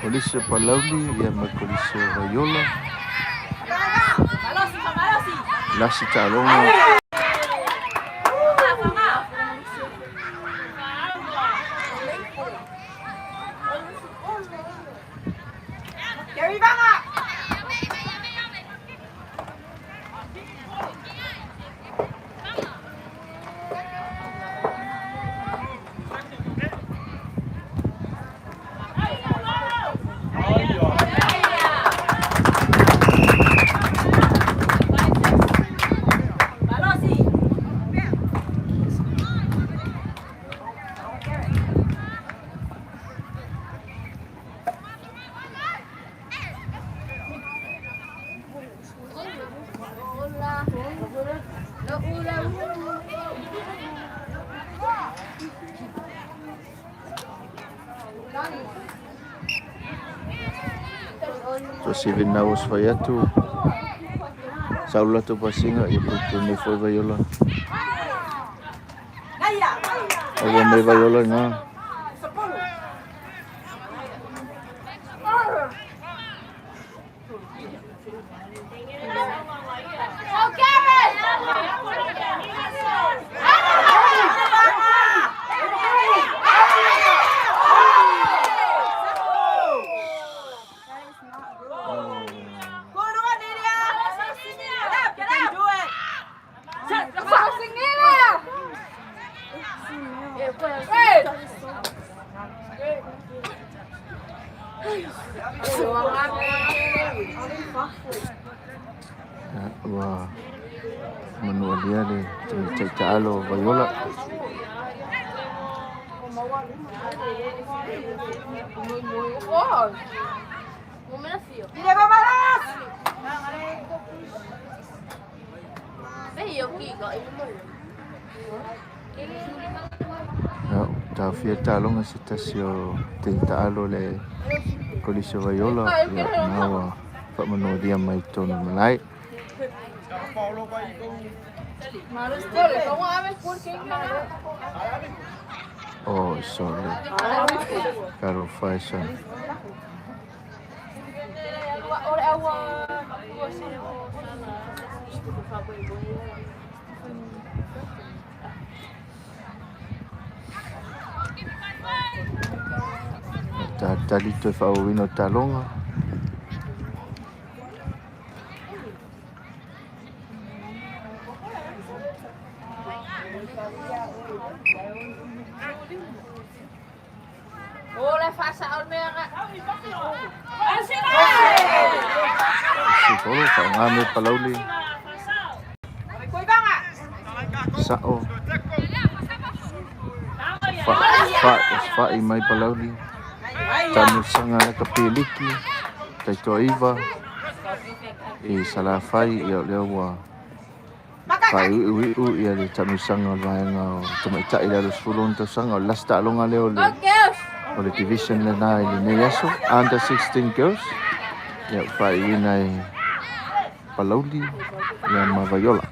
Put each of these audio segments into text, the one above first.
Kolisi o Palauli ia ma Kolisi o Vaiola. Lasi taaloga. So 7 hours fai atu. Sa ulu latou pasiga ia puipui mai foi Vaiola. Aua mai Vaiola ina. Ua manualia le tamaitai taalo o Vaiola. Ia, taofia taaloga se tasi o teine taalo le Kolisi o Vaiola, ia na ua faamanualia mai totonu o le malae. Oh, sorry. Talofa e son. Tali toe faaauauina o taaloga. Sipolo, faaaoga me Palauli. Sa'o. Fa'i mai Palauli. Taamilosaga le kapeliki. Taitoaiva. I Salafai, ia o lea ua faaiuiu ia le taamilosaga o le vaega o tamaitai i lalo 16 tausaga. O le lasi taaloga lea o le division lena i lenei aso. Under 16 girls. Ia ua faaiuina e Palauli ia ma Vaiola.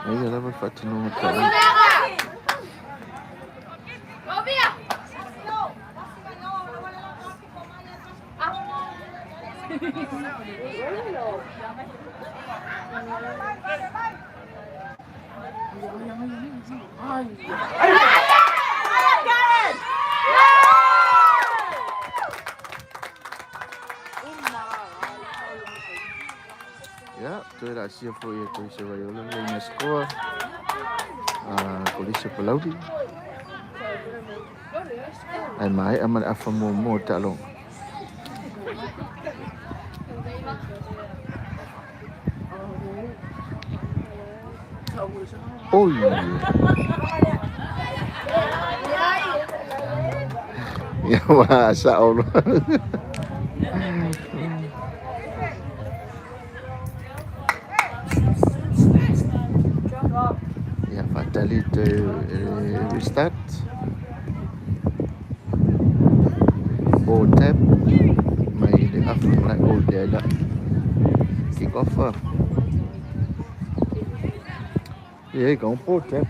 Ia lava le faatinoga o taaloga. Ia, toe laasia foi e Kolisi o Vaiola le ina score a Kolisi o Palauli. Ae maea ma le afa muamua o taaloga. Oi! Ia ua sa'o loa. Ia faatali toe restart. Ball tap mai le afa malai o lea la. Kick off. Ia ka po tap.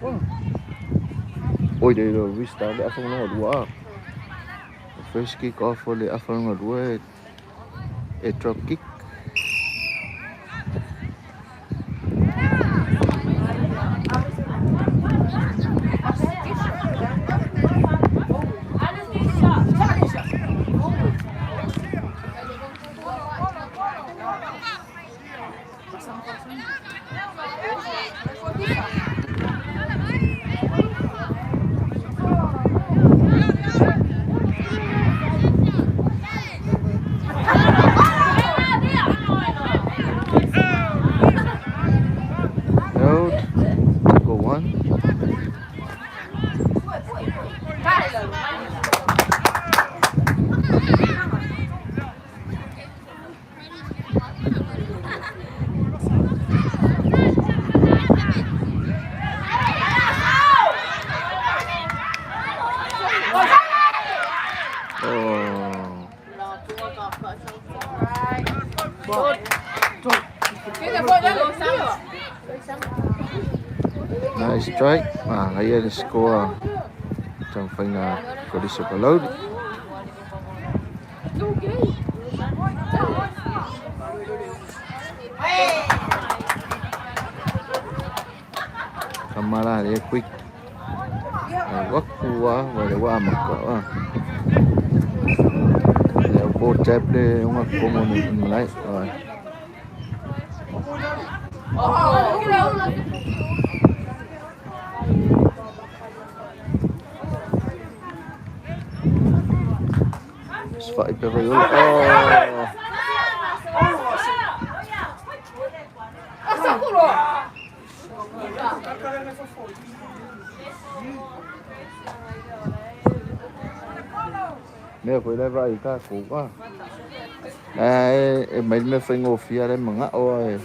Oi de lo restart le afa no lua. First kick off o le afa no lua e drop kick. Out. Go one. Oh. Nice strike. Ngayon score. Tang whainga Kolisi Palauli. Kamara le quick. Waku wa wa le wa maka wa. Le po tap le unga komo ni malai. Sfai pe vaiola. Oh. Mea koe lai vai ka ko wa. E mai me whaingo fia le manga o e.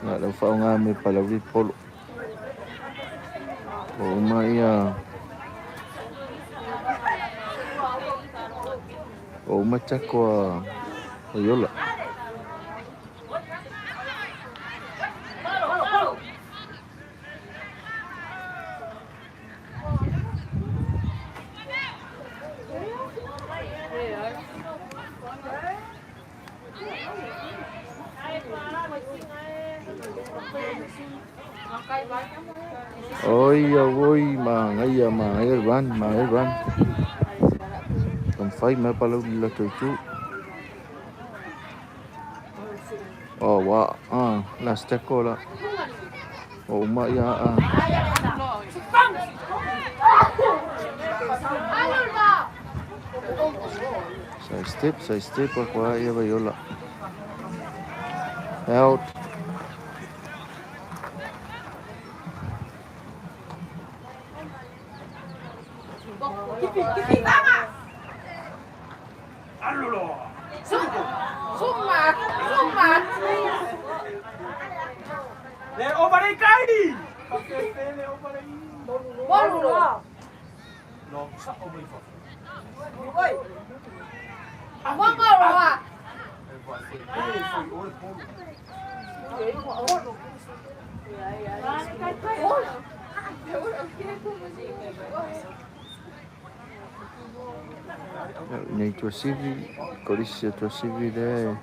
Ngā lau whaonga me palauri polo. O uma ia. O uma tako a Iola. Oi, oi, ma ngai run, ma ngai run. Tam fai me palau la tu. Oh, wa, last tackle la. O uma ia ah. Side step kwa ia vaiola. Out. Nei Tuasivi, Kolisi Tuasivi le.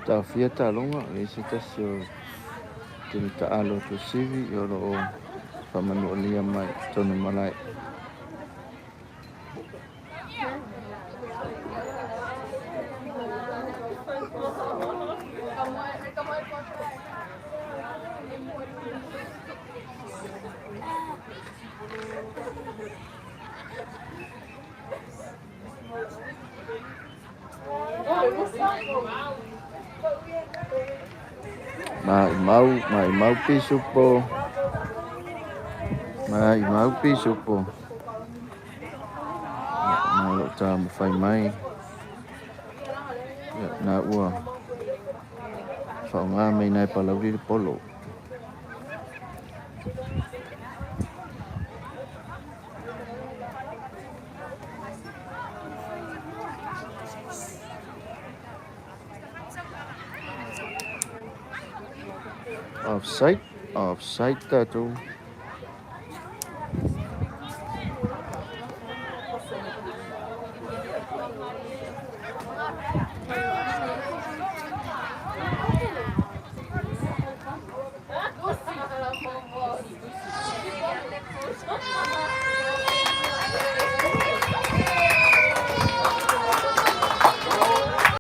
Ta fia talonga le se tasi o te taalo Tuasivi i o lo o whamanu mai tonu malai. Mai mau piso po. Mai mau piso po. Mai lo ta mo fai mai. Ia, na ua faaaoga mai i ina e Palauli le polo. Offside, offside tatou.